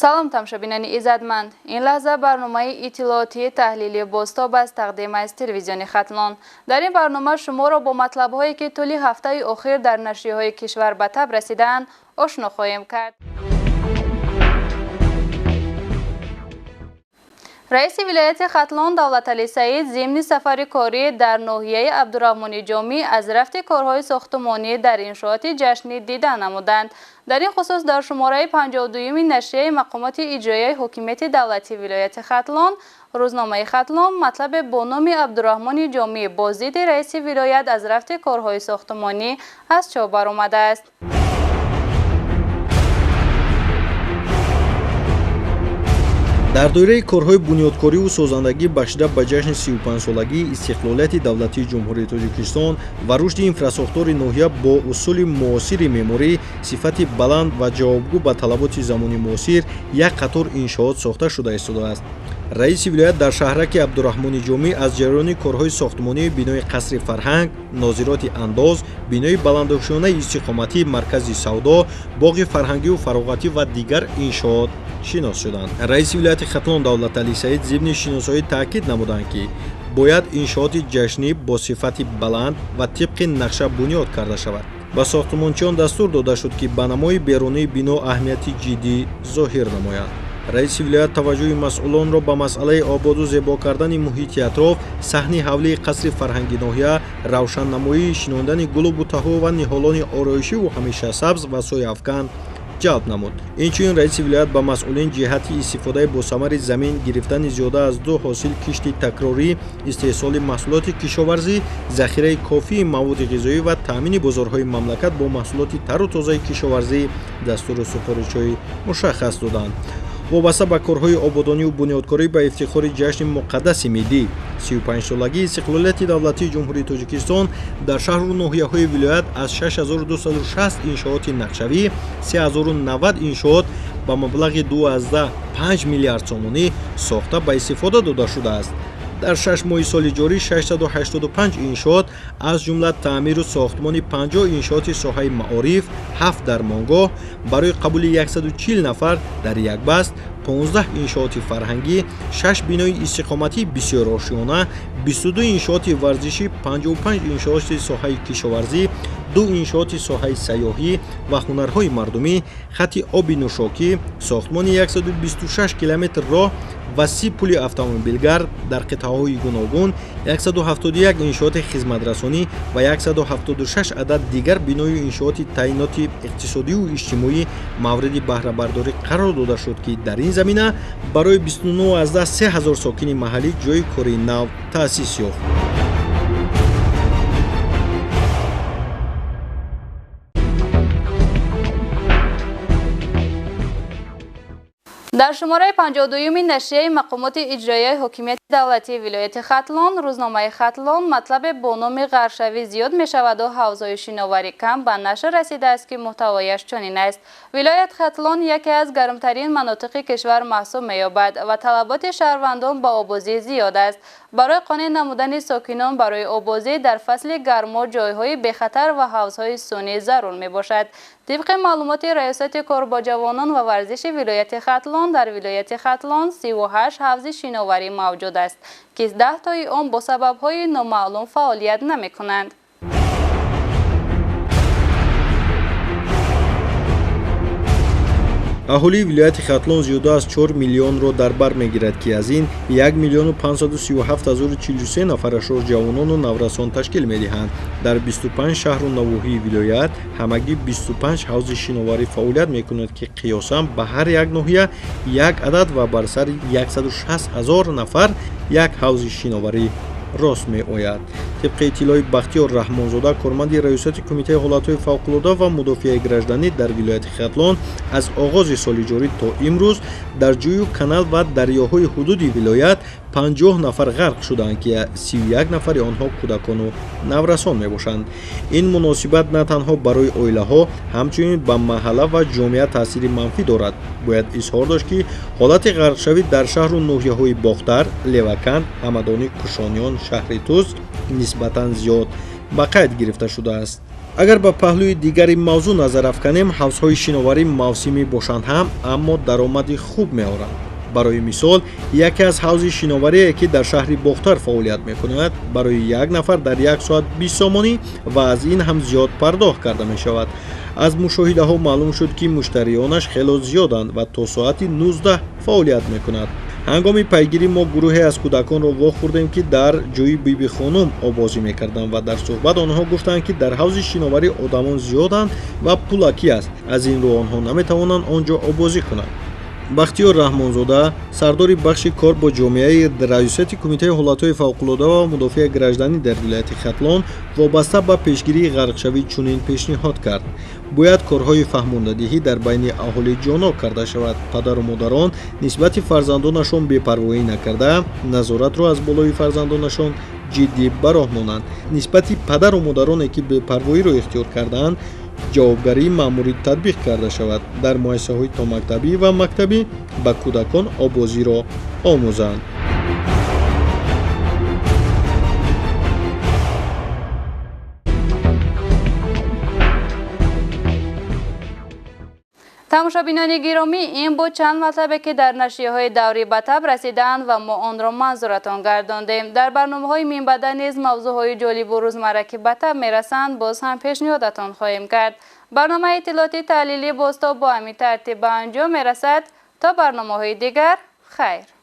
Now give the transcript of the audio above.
Салом, тамошобинони иззатманд. Ин лаҳза барномаи иттилоотии таҳлили Бозтоб аст, тақдим аз телевизиони Хатлон. Дар ин барнома шуморо бо матлабҳое, ки тӯли ҳафтаи охир дар нашрияҳои кишвар ба таб расидаанд, ошно хоҳем кард. Раиси вилояти Хатлон Давлаталӣ Саид зимни сафари корӣ дар ноҳияи Абдурахмони Ҷомӣ аз рафти корҳои сохтумонӣ дар иншооти ҷашнӣ дида намуданд. Дар ин хусус дар шумораи 52-юми нашрияи мақомоти иҷроияи ҳокимияти давлатии вилояти Хатлон, рӯзномаи Хатлон, матлабе бо номи Абдурахмони Ҷомӣ боздиди раиси вилоят аз рафти корҳои сохтумонӣ аз чоп баромадааст. Дар доираи корҳои бунёдкориву созандагӣ бахшида ба ҷашни 35-солагии истиқлолияти давлатии Ҷумҳурии Тоҷикистон ва рушди инфрасохтори ноҳия бо усули муосири меъморӣ, сифати баланд ва ҷавобгӯ ба талаботи замони муосир як қатор иншоот сохта шуда истодааст. Раиси вилоят дар шаҳраки Абдураҳмони Ҷомӣ аз ҷараёни корҳои сохтмонии бинои қасри фарҳанг, нозироти андоз, бинои баландошёнаи истиқоматӣ, маркази савдо, боғи фарҳангию фароғатӣ ва дигар иншоот шинос шуданд. Раиси вилояти Хатлон Давлаталӣ Саид зимни шиносоӣ таъкид намуданд, ки бояд иншооти ҷашнӣ бо сифати баланд ва тибқи нақша бунёд карда шавад. Ба сохтмончиён дастур дода шуд, ки ба намои берунии бино аҳамияти ҷиддӣ зоҳир намоянд. Раиси вилоят таваҷҷӯҳи масъулонро ба масъалаи ободу зебо кардани муҳити атроф, саҳни ҳавлии қасри фарҳанги ноҳия, равшаннамоии шинондани гулу бутаҳо ва ниҳолони ороишиву ҳамешасабз ва сояафкан ҷалб намуд. Инчунин раиси вилоят ба масъулин ҷиҳати истифодаи босамари замин, гирифтани зиёда аз 2 ҳосил кишти такрорӣ, истеҳсоли маҳсулоти кишоварзӣ, захираи кофии маводи ғизоӣ ва таъмини бозорҳои мамлакат бо маҳсулоти тару тозаи кишоварзӣ дастуру супоришҳои мушаххас доданд. Вобаста ба корҳои ободониву бунёдкорӣ ба ифтихори ҷашни муқаддаси миллӣ 35-солагии истиқлолияти давлатии Ҷумҳурии Тоҷикистон дар шаҳру ноҳияҳои вилоят аз 6260 иншооти нақшавӣ 3090 иншоот ба маблағи 2,5 миллиард сомонӣ сохта ба истифода дода шудааст. Дар 6 моҳи соли ҷорӣ 685 иншоот, аз ҷумла таъмиру сохтмони 50 иншооти соҳаи маориф, 7 дармонгоҳ барои қабули 140 нафар дар як баст, 15 иншооти фарҳангӣ, 6 бинои истиқоматии бисёрошёна, 22 иншооти варзишӣ, 55 иншооти соҳаи кишоварзӣ, 2 иншооти соҳаи сайёҳӣ ва ҳунарҳои мардумӣ, хати оби нӯшокӣ, сохтмони 126 километр роҳ ва 30 пули автомобилгард дар қитъаҳои гуногун, 171 иншооти хизматрасонӣ ва 176 адад дигар биною иншооти таъиноти иқтисодиву иҷтимоӣ мавриди баҳрабардорӣ қарор дода шуд, ки дар ин замина барои 29,3 ҳазор сокини маҳаллӣ ҷойи кори нав таъсис ёфт. Дар шумораи 52-юми нашрияи мақомоти иҷроияи ҳокимияти давлатии вилояти Хатлон, рӯзномаи Хатлон, матлабе бо номи ғарқшавӣ зиёд мешаваду ҳавзҳои шиноварӣ кам ба нашр расидааст, ки муҳтавояш чунин аст. Вилоят Хатлон яке аз гармтарин манотиқи кишвар маҳсуб меёбад ва талаботи шаҳрвандон ба обозӣ зиёд аст. Барои қонеъ намудани сокинон барои обозӣ дар фасли гармо ҷойҳои бехатар ва ҳавзҳои сунъӣ зарур мебошад. Тибқи маълумоти Раёсати кор бо ҷавонон ва варзиши вилояти Хатлон, дар вилояти Хатлон 38 ҳавзи шиноварӣ мавҷуд аст, ки 10 тои он бо сабабҳои номаълум фаъолият намекунанд. Аҳолии вилояти Хатлон зиёда аз 4 миллионро дар бар мегирад, ки аз ин 1 537 043 нафарашро ҷавонону наврасон ташкил медиҳанд. Дар 25 шаҳру навоҳии вилоят ҳамагӣ 25 ҳавзи шиноварӣ фаъолият мекунад, ки қиёсан ба ҳар як ноҳия як адад ва бар сари 160 ҳазор нафар як ҳавзи шиноварӣ рост меояд. Тибқи иттилои Бахтиёр Раҳмонзода, корманди Раёсати Кумитаи ҳолатҳои фавқулода ва мудофиаи гражданӣ дар вилояти Хатлон, аз оғози соли ҷорӣ то имрӯз дар ҷӯю канал ва дарёҳои ҳудуди вилоят 50 нафар ғарқ шудаанд, ки 31 нафари онҳо кӯдакону наврасон мебошанд. Ин муносибат на танҳо барои оилаҳо, ҳамчунин ба маҳалла ва ҷомеа таъсири манфӣ дорад. Бояд изҳор дошт, ки ҳолати ғарқшавӣ дар шаҳру ноҳияҳои Бохтар, Леваканд, Ҳамадонӣ, Кушониён, шаҳри Тӯс нисбатан зиёд ба қайд гирифта шудааст. Агар ба паҳлӯи дигари мавзӯъ назар афканем, ҳавзҳои шиноварӣ мавсимӣ бошанд ҳам, аммо даромади хуб меоранд. Барои мисол, яке аз ҳавзи шиноварие, ки дар шаҳри Бохтар фаъолият мекунад, барои як нафар дар як соат 20 сомонӣ ва аз ин ҳам зиёд пардохт карда мешавад. Аз мушоҳидаҳо маълум шуд, ки муштариёнаш хело зиёданд ва то соати 19 фаъолият мекунад. Ҳангоми пайгирӣ мо гурӯҳе аз кӯдаконро вохӯрдем, ки дар ҷӯи Бибихонум обозӣ мекарданд ва дар суҳбат онҳо гуфтанд, ки дар ҳавзи шиноварӣ одамон зиёданд ва пулакӣ аст, аз ин рӯ онҳо наметавонанд он ҷо обозӣ кунанд. Бахтиёр Раҳмонзода, сардори бахши кор бо ҷомеаи раёсати Кумитаи ҳолатҳои фавқулода ва мудофиаи гражданӣ дар вилояти Хатлон, вобаста ба пешгирии ғарқшавӣ чунин пешниҳод кард: бояд корҳои фаҳмондадиҳӣ дар байни аҳолӣ ҷонок карда шавад. Падару модарон нисбати фарзандонашон бепарвоӣ накарда, назоратро аз болои фарзандонашон ҷиддӣ ба роҳ монанд. Нисбати падару модароне, ки бепарвоиро ихтиёр кардаанд, ҷавобгарии маъмурӣ татбиқ карда шавад. Дар муассисаҳои томактабӣ ва мактабӣ ба кӯдакон обозиро омӯзанд. Тамошобинони гиромӣ, ин буд чанд матлабе, ки дар нашрияҳои даврӣ ба таб расидаанд ва мо онро манзуратон гардондем. Дар барномаҳои минбаъда низ мавзӯъҳои ҷолибу рӯзмарра, ки ба таб мерасанд, боз ҳам пешниҳодатон хоҳем кард. Барномаи иттилоотӣ таҳлилӣ бозтоб бо ҳамин тартиб ба анҷом мерасад. То барномаҳои дигар, хайр.